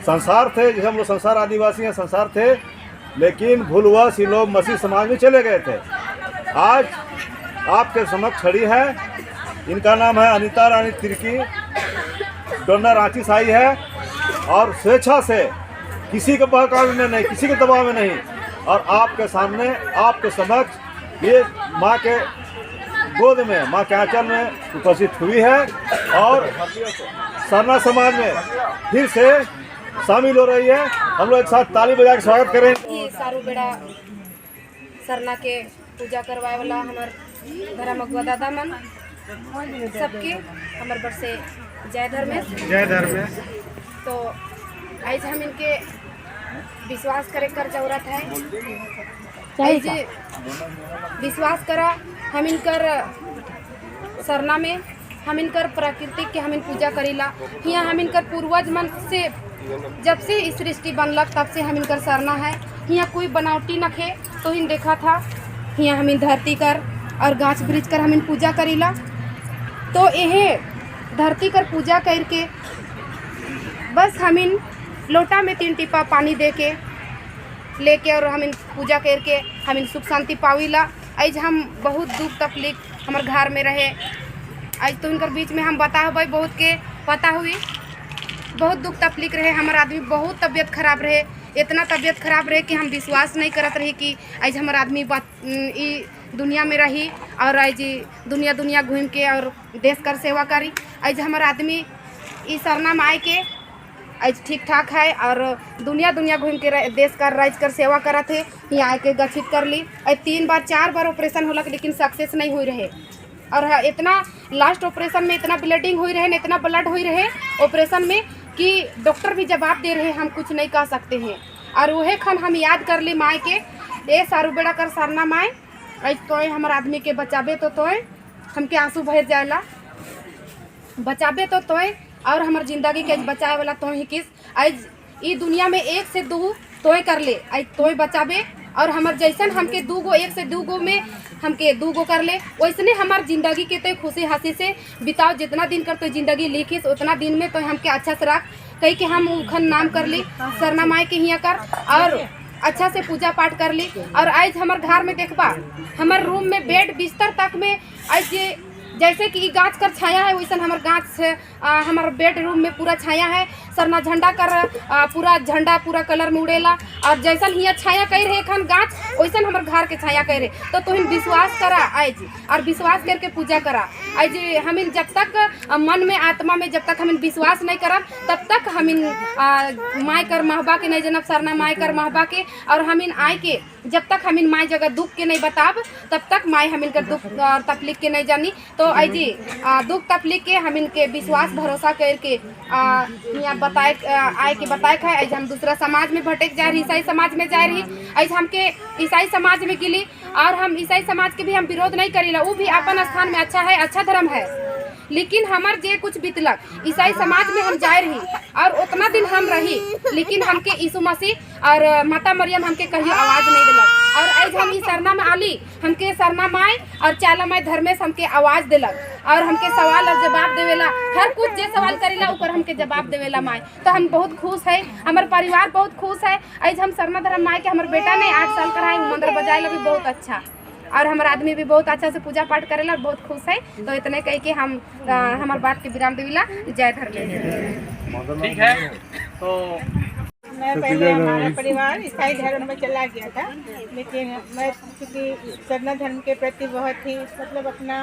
संसार थे, जैसे हम लोग संसार आदिवासी हैं, संसार थे, लेकिन भूलवश ये लोग मसीह समाज में चले गए थे। आज आपके समक्ष खड़ी है, इनका नाम है अनीता रानी तिर्की, डोरना रांची से आई है और स्वेच्छा से, किसी के बहकावे में नहीं, किसी के दबाव में नहीं, और आपके सामने, आपके समक्ष ये माँ के गोद में, माँ के आंचल में उपस्थित हुई है और सरना समाज में फिर से शामिल हो रही है। हम लोग एक साथ ताली बजा के स्वागत करें। ई सारू बेड़ा सरना के पूजा करवाए वाला हमार धर्म अगुआ दादा मन सबके हमर बर से जय धर्मेश। जय धर्मेश। तो आज हम इनके विश्वास करे कर जरूरत है। आज विश्वास करा हम इनकर सरना में, हम इनकर प्रकृति के हम इन पूजा करीला। हियाँ हम इनकर पूर्वज मन से, जब से इस सृष्टि बनलक तब से हम इनकर सरना है। हियाँ कोई बनावटी नखे तो इन देखा था। हियाँ हम इन धरती कर और गाछ वृक्ष कर हम इन पूजा करीला। तो यहे धरती कर पूजा करके बस हम इन लोटा में 3 टिपा पानी दे के लेके और हम इन पूजा करके हम इन सुख शांति पावीला। आज हम बहुत दुख तकलीफ हमार घर में रहे। आज तो इनकर बीच में हम बता भाई, बहुत के पता हुई, बहुत दुख तकलीफ रहे। हमार आदमी बहुत तबीयत खराब रहे, इतना तबीयत खराब रहे कि हम विश्वास नहीं करत रही कि आज हमार आदमी बात ई दुनिया में रही और आज दुनिया दुनिया घूम के और देश कर सेवा करी। आज हमार आदमी ई सरना में आए के आज ठीक ठाक है और दुनिया दुनिया घूम के देश कर, राज्य कर सेवा करत है। यहाँ आके गठित कर ली। आज 3 बार, 4 बार ऑपरेशन होलक, लेकिन सक्सेस नहीं हुई रहे और हाँ, इतना लास्ट ऑपरेशन में इतना ब्लीडिंग हुई रहे न, इतना ब्लड हुई रहे ऑपरेशन में कि डॉक्टर भी जवाब दे रहे, हम कुछ नहीं कह सकते हैं। और वह खन हम याद कर ली माए के, ए सारू बेड़ा कर सरना माए, आज तोय हमार आदमी के बचाबे तो तोय, हमके आंसू भर जाएला, बचाबे तो तोय और हमार जिंदगी के बचाए वाला तोय ही किस। आज ई दुनिया में एक से दू तोय कर ले, आज तोय बचाबे और हमार जैसन हमके दू गो, एक से दू गो में हमके दू गो कर ले, वैसने हमार जिंदगी के तो खुशी हंसी से बिताओ। जितना दिन कर तो जिंदगी लिखिस, उतना दिन में तो हमके अच्छा से रख कही के हम उखन नाम कर ली सरना माई के हियाँ कर और अच्छा से पूजा पाठ कर ली। और आज हमार घर में देखबा, हमार रूम में बेड बिस्तर तक में आज जे जैसे कि ई गाछ कर छाया है, वैसन हमार गाछ हमार बेड रूम में पूरा छाया है। सरना झंडा कर पूरा झंडा पूरा कलर में उड़ेला और जैसन हियाँ छाया कर रहे खन गाछ, वैसन हमार घर के छाया कर रहे। तो तुम विश्वास करा आज और विश्वास करके पूजा करा। आज हम इन जब तक मन में, आत्मा में जब तक हम इन विश्वास नहीं करब, तब तक हम इन my कर महबा के नहीं जनब, सरना my कर महबा के। और हम इन आय के जब तक हम इन my जगह दुख के नहीं बताब, तब तक माई हम इनकर दुख और तकलीफ के नहीं जानी। तो आई जी दुख तकलीफ के हम इनके विश्वास भरोसा करके यहाँ बताए आए के बताए है। आज हम दूसरा समाज में भटक जा रही, ईसाई समाज में जा रही। आज हमके ईसाई समाज में गिली और हम ईसाई समाज के भी हम विरोध नहीं करीला, वो भी अपन स्थान में अच्छा है, अच्छा धर्म है। लेकिन हमार जे कुछ बीतलक, ईसाई समाज में हम जाए रही और उतना दिन हम रही, लेकिन हमके यीशु मसीह और माता मरियम हमके कहियो आवाज़ नहीं दिलक। और आज हम ई सरना में आली, हमके सरना माए और चाला माए धर्मेश हमके आवाज़ दिलक और हमके सवाल और जवाब देवेला। हर कुछ जे सवाल करेला, ऊपर हमके जवाब देवेला माए। तो हम बहुत खुश है, हमार परिवार बहुत खुश है। आज हम सरना धर्म माए के, हमार बेटा ने 8 साल का है, मंदिर बजाए भी बहुत अच्छा और हमारा आदमी भी बहुत अच्छा से पूजा पाठ करेला और बहुत खुश है। तो इतने कह के हम हमार बात के विराम देविला। जय धर्मेश। ठीक है, तो मैं पहले, हमारा परिवार ईसाई धर्म में चला गया था, लेकिन मैं चूँकि सरना धर्म के प्रति बहुत ही मतलब अपना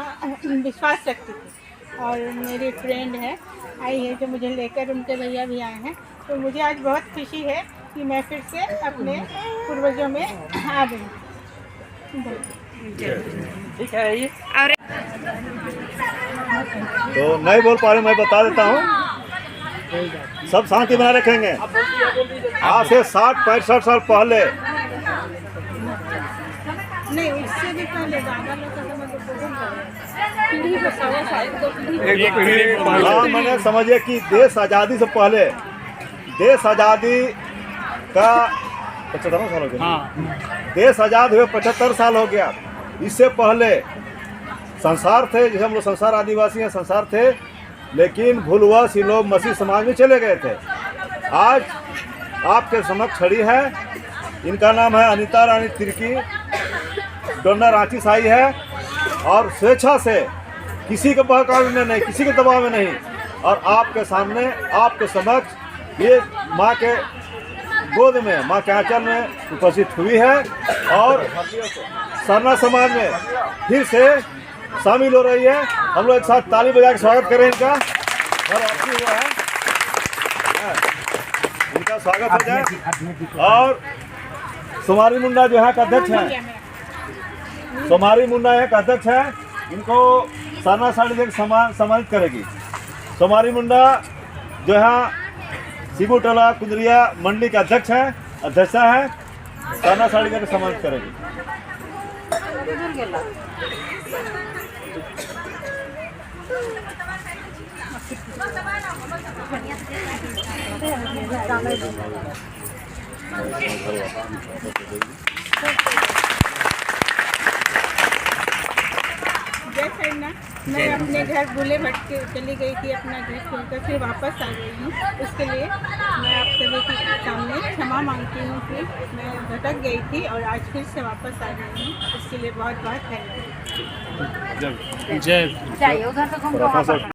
विश्वास रखती थी और मेरी फ्रेंड है, आई है जो मुझे लेकर, उनके भैया भी आए हैं, तो मुझे आज बहुत खुशी है कि मैं फिर से अपने पूर्वजों में आ गई। ठीक है ये। और तो नहीं बोल पा रहे, मैं बता देता हूँ। सब शांति बनाए रखेंगे। आज से 60-65 साल पहले नहीं, उससे भी पहले दादा लोग का समय तो बहुत एक पीढ़ी। हाँ, मैंने समझिए कि देश आज़ादी से पहले, देश आज़ादी का 75 साल हो गया। देश आज़ाद हुए 75 साल हो गया। इससे पहले संसार थे, जैसे हम लोग संसार आदिवासी हैं, संसार थे, लेकिन भूलवश ये लोग मसीह समाज में चले गए थे। आज आपके समक्ष खड़ी है। इनका नाम है अनीता रानी तिर्की, डोंडा रांची से आई है और स्वेच्छा से, किसी के बहकावे में नहीं, किसी के दबाव में नहीं, और आपके सामने, आपके समक्ष ये माँ के गोद में, माँ के आंचल में उपस्थित हुई है और सरना समाज में फिर से शामिल हो रही है। हम लोग एक साथ ताली बजा के स्वागत करें इनका। और वापसी हुआ है, हाँ, इनका स्वागत हो जाए। और सोमारी मुंडा जो है का अध्यक्ष हैं, सोमारी मुंडा एक अध्यक्ष है, इनको सरना साड़ी देकर सम्मानित करेगी। सोमारी मुंडा जो है शिबूटोला कुंदरिया मंडली के अध्यक्ष हैं, अध्यक्षा है, सरना साड़ी देकर सम्मानित करेगी। जय सरना। मैं अपने घर भूले भटके चली गई थी, अपना घर छोड़कर फिर वापस आ गई हूँ। उसके लिए मैं आप सभी के सामने क्षमा मांगती हूँ कि मैं भटक गई थी और आज फिर से वापस आ गई हूँ। उसके लिए बहुत बहुत धन्यवाद। जय। प्रार्थना सर।